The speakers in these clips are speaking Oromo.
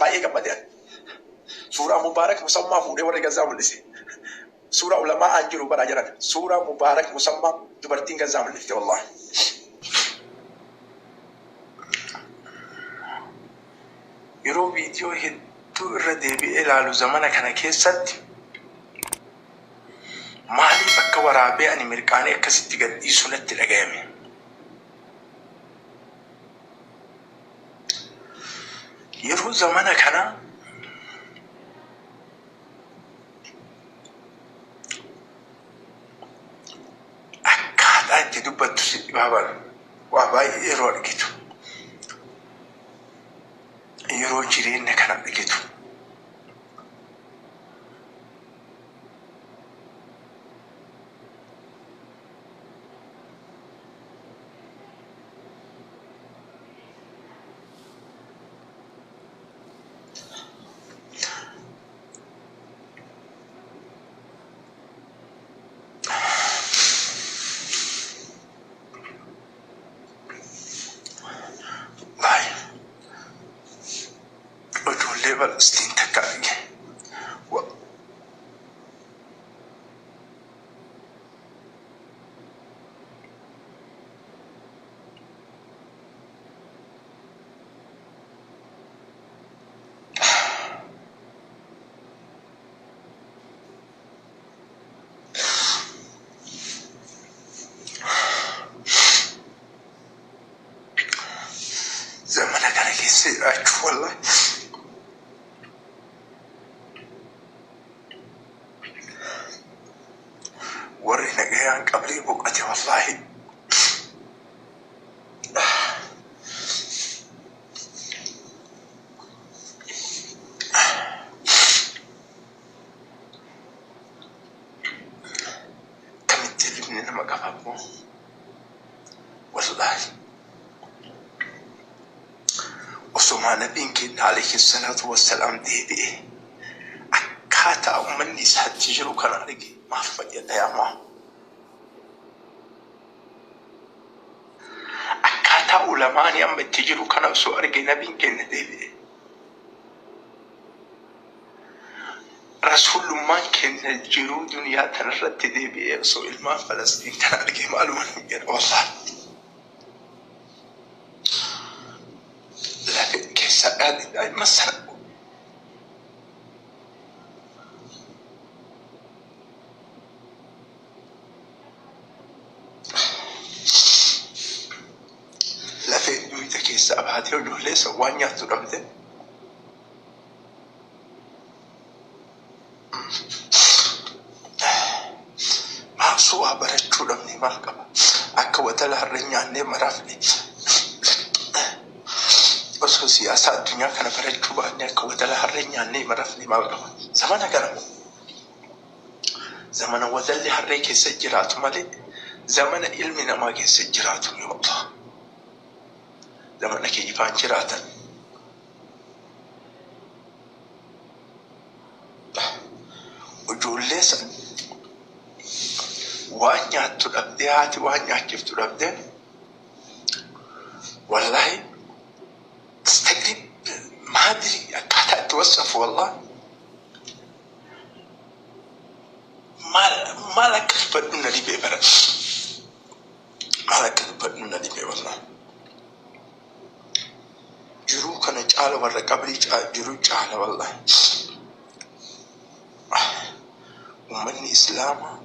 Baay'ee gammade ani. Suuraa Mubaarak Musammaa fuudhee warri Gazzaa mul'ise. Suuraa ulamaa aan jiru baraa jiran. Suuraa Mubaarak Musammaa dubartiin Gazzaa mul'ifte wallahi. Yeroo viidiyoo hedduu irra deebi'ee ilaalu zamana kana keessatti maaliif akka waraabee ani mirqaanee akkasitti gad dhiisu natti dhagayame. Yeroo zamana kana akkaataa itti dubbattu si dhibaa bara. Waa baay'ee yeroo argitu. Yeroo jireenya kana argitu. Wallahi ijoollee Falastiin takka arge. Zamana kana keessa jiraachuu wallahi. Warri nagayaan qabrii boqote wallahi. Kamitti ilmi nama qaba abbo. Wallahi. Osomaa nabiin keenya alayhi salaatu wassalaam deebi'e akkaataa ummanni isaatti jiru kana arge maal fayyada yaa Akkaataa ulamaani amma itti jiru kana osoo arge nabiin keenya deebi'e. Rasuulummaan keenya jiruu duniyaa tanarratti deebi'ee osoo ilmaan Falastiin tana arge maaluma nu jedha wallahi. Lafeen keessaa dhaadhi daa'imman sana. Lafeen duyda keessaa baatee ijoollee san waan nyaattu dhabde. Maaf waa barachuu dhabne maal qaba? Akka watala har'a nyaannee maraafne. Osoo siyaasa addunyaa kana barachuu baanne akka watala har'a nyaannee marafne maal qaba? Zamana kana moo? Zamana watalli harree keessa jiraatu malee zamana ilmi namaa keessa jiraatu ni wallah. Zamana kijibaan jiraatan. Ijoollee san waan nyaattu dhabdee haati waan nyaachiftu dhabdee wallahi tastaghrib maadri akkaataa itti wasafu wallahi maal maal akka dubbadhu na dhibee bara maal akka dubbadhu na dhibee wallahi jiruu kana caala warra qabrii jiru caala wallahi. Ummanni Islaamaa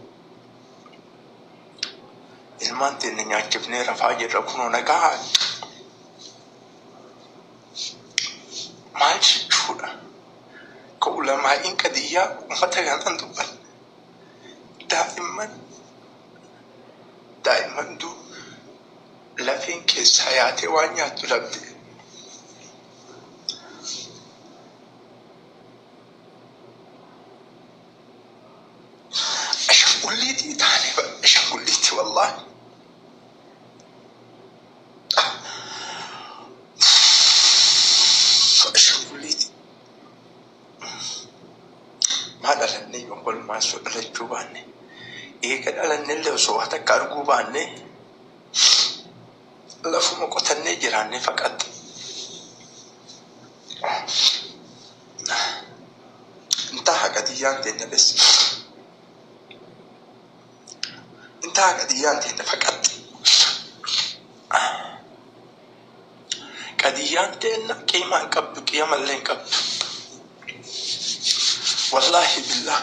ilmaan teenya nyaachifnee rafaa jirra kunoo nagaa maal jechuudha? Ka ulamaa'iin qadiyyaa ummata kanaan dubbanne daa'imman daa'imman du lafeen keessaa yaatee waan nyaattu dhabde. Ashangulliitii taane ashangulliitii wallahi. Ashangulliitii. Maa dhalannee yoo walumaa osoo dhalachuu baanne eega dhalannellee osoo waa takka arguu baanne lafuma qotannee jiraanne faqat. Qadiyyaan teenya bes. Intaha qadiyyaan teenya faqat. Qadiyyaan teenya qiimaa hin qabdu, qiyamallee hin qabdu. Wallaahi billah.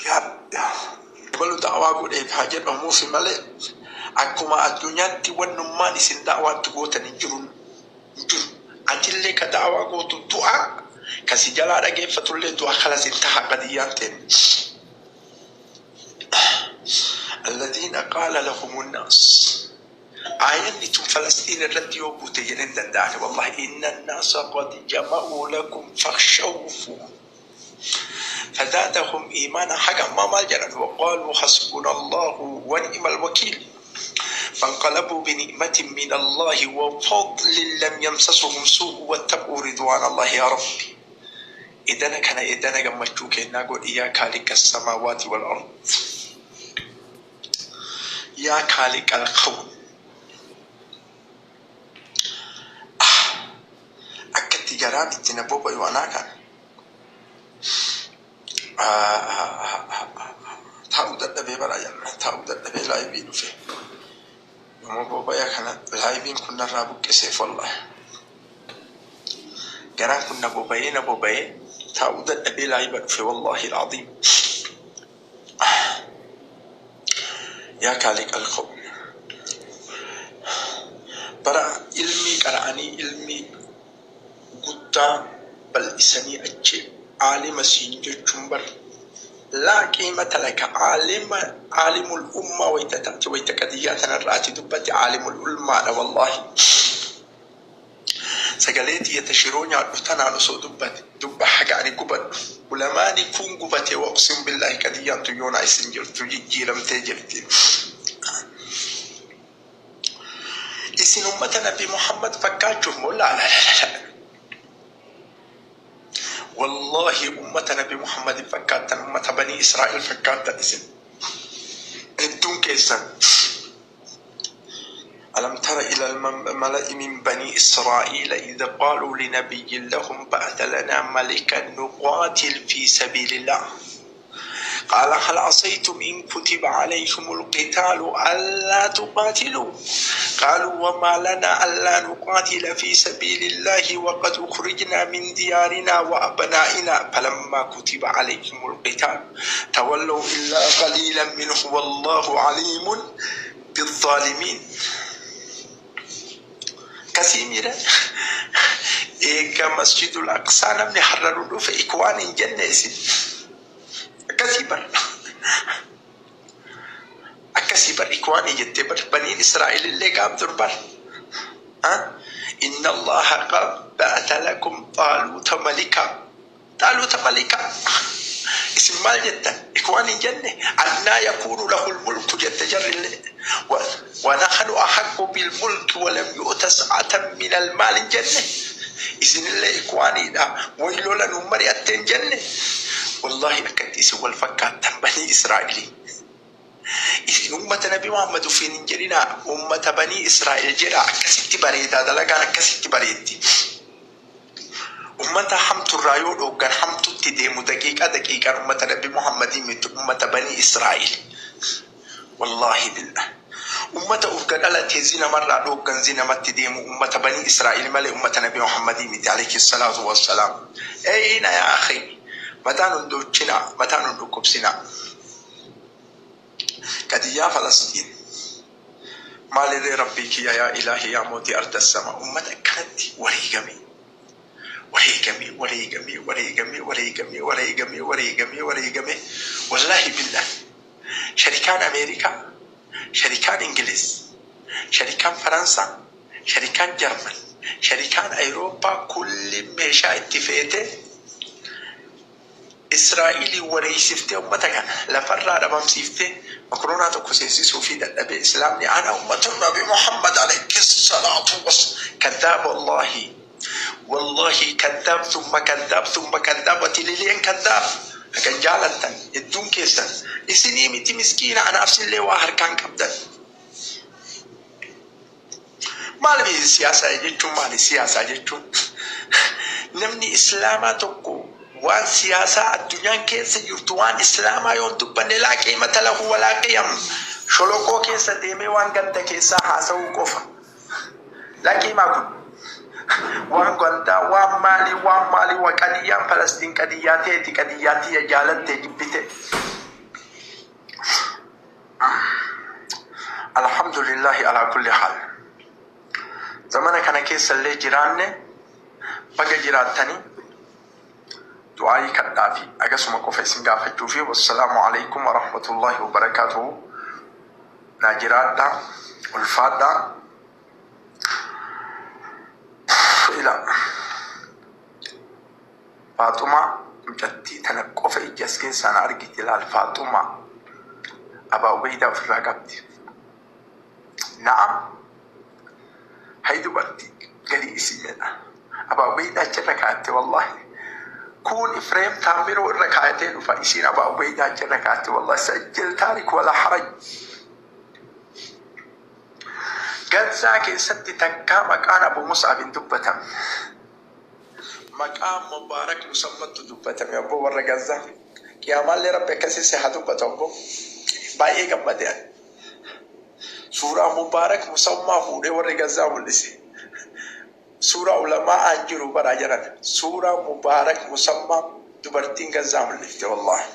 Yaa ebalu da'waa godheef haa jedhamuufi malee akkuma addunyaatti wannummaan isin da'waatti gootan hin jiru hin jiru. Atillee ka da'waa gootu du'aa ka si jalaa dhageeffatullee du'a kalas intaha qadiyyaan teenya. Alladhiina qaala lahumun naas. Aayanni tun Falastiin irratti yoo buute jedheen danda'ani wallahi inna naasa qad jama'uu lakum fakhshawhum فزادهم إيمانا حقا ما مال جرى وقالوا حسبنا الله ونعم الوكيل فانقلبوا بنعمة من الله وفضل لم يمسسهم سوء واتبعوا رضوان الله. يا ربي إذن كان إذن قمتشوك نقول يا خالق السماوات والأرض يا خالق الكون akkatti garaan itti na boba'u anaa kana taa'uu dadhabee bara jalla taa'uu dadhabee live dhufe yooma bobaya kana liveiin kun narraa buqqiseef wallahi garaan kun na boba'ee na boba'ee taa'uu dadhabee live dhufe wallahi alcaziim. Yaa kaaliq alkawn bara ilmii qara'anii ilmii guddaa bal'isanii achi aalima siin jechuun bar laa qiimata laka. Aalima aalimul ummaa wayta taate wayta qadiyyaa tanarraa ati dubbatti aalimul ulmaadha. Wallaahi sagalee tiyyata shiroo nyaadhu tanaan osoo dubbate dubba haga ani gubadhu ulamaani kun gubate waqsim billaahi qadiyyaan tun yoona isin jirtu jijjiiramtee jirti. Isin ummata Nabi Muhammad fakkaachuuf moo? Laa laa laa laa, wallahi ummata Nabi Muhammad fakkaattan, ummata Bani Israa'el fakkaattan isin hedduun keessan. ألم تر إلى الملأ من بني إسرائيل إذا قالوا لنبي لهم بعث لنا ملكا نقاتل في سبيل الله قال هل عصيتم إن كتب عليكم القتال ألا تقاتلوا قالوا وما لنا ألا نقاتل في سبيل الله وقد أخرجنا من ديارنا وأبنائنا فلما كتب عليهم القتال تولوا إلا قليلا منهم والله عليم بالظالمين. Kasiimira eega Masjidul Aqsaa namni har'a nu dhufe ikwaan hin jenne isin akkasii bar akkasii bar ikwaanii jettee bar Baniin Israa'el illee gaaf dur bar inna Allaha qad ba'atha lakum Xaaluuta malika Xaaluuta malika isin maal jettan? Ikwaan hin jenne. Annaa yakuunu lahu lmulku jette jarrillee ونحن أحق بالملك ولم يؤت سعة من المال hin jenne. Isinillee ikwaaniidha way lola nu mari'atte hin jenne. Wallahi akkatti isin wal fakkaattan Banii Israa'ilii. Isin ummata Nabi Muhammad ufiin hin jedhinaa, ummata Banii Israa'el jedha. Akkasitti bareedaa, dalagaan akkasitti bareetti. Ummata hamturraa yoo dhooggan hamtutti deemu daqiiqaa daqiiqaan ummata Nabi Muhammadii miti, ummata Banii Israa'el. Wallaahi billah ummata urga dhalatee zinamarraa dhooggan zinamatti deemu ummata Banii Israa'el malee ummata Nabi Muhammadii miti alayhi salaatu wassalaam. Eyna yaa akhi, mataan hun duuchinaa, mataan hun dhukkubsinaa. Qadiyyaa Falastiin maalirree? Rabbii kiyya, yaa ilaahi, yaa mootii arda sama, ummata akkanatti wareegamee wareegamee wareegamee wareegamee wareegamee wareegamee wareegamee wareegamee. Wallaahi billah sharikaan Ameerikaa, sharikaan Ingiliz, sharikaan Faransaa, sharikaan Jarman, sharikaan Awurooppaa kulli meeshaa itti feete Israa'ilii wareeysiftee ummata kana lafarraa dhabamsiiftee makroonaa tokko seensisuu fi dadhabee Islaamni ana ummatu Nabi Muhammad alayhi salaatu was kadhaab. Wallahi wallahi kadhaab thumma kadhaab thumma kadhaab watilileen kadhaab. Hagan jaalattan hedduun keessan isinii miti miskiina anaaf sillee waa harkaan qabdan. Maali siyaasaa jechuun? Maali siyaasaa jechuun? Namni Islaamaa tokko waan siyaasaa addunyaan keessa jirtu, waan Islaamaa yoo hin dubbanne, laa qiimata lahu walaa qiyam. Sholoqoo keessa deemee waan ganda keessaa haasa'uu qofa. Laa qiimaa kun. Waan gandaa, waan maalii, waan maalii, waan qadiyyaan Falastiin qadiyyaa ta'eeti, qadiyyaa tiyya jaalattee jibbite. Alhamdulillahi ala kulli haal. Zamana kana keessa illee jiraanne, baga jiraattanii, du'aayii kadhaa fi akkasuma qofa isin gaafachuu fi wassalaamu alaikum warahmatullahi wabarakaatuhu. Naa jiraadhaa, ulfaadhaa. Ila Faaxumaa mucattii tana qofa ija as keessaa na argiti. Ilaal, Faaxumaa Abaa Ubeydaa ofirraa qabdi. Na'am, hay dubartii gadi isii jedha. Abaa Ubeydaa achirra kaa'atte. Wallahi kun Ifreem Taamiroo irra kaa'atee dhufa, isiin Abaa Ubeydaa achirra kaa'atte. Wallahi sajjil taarik wala haraj. Gazaa keessatti takkaa maqaan Abu Mus'ab hin dubbatamne. Maqaan Mubaarak Musammattu dubbatame. Abboo warra Gazaa, qiyaamaallee Rabbi akkasii si haa dubbatu. Abboo baay'ee gammade ani. Suuraa Mubaarak Musammaa fuudhee warri Gazaa mul'ise. Suuraa ulamaa aan jiru baraa jiran. Suuraa Mubaarak Musammaa dubartiin Gazaa mul'ifte wallahi.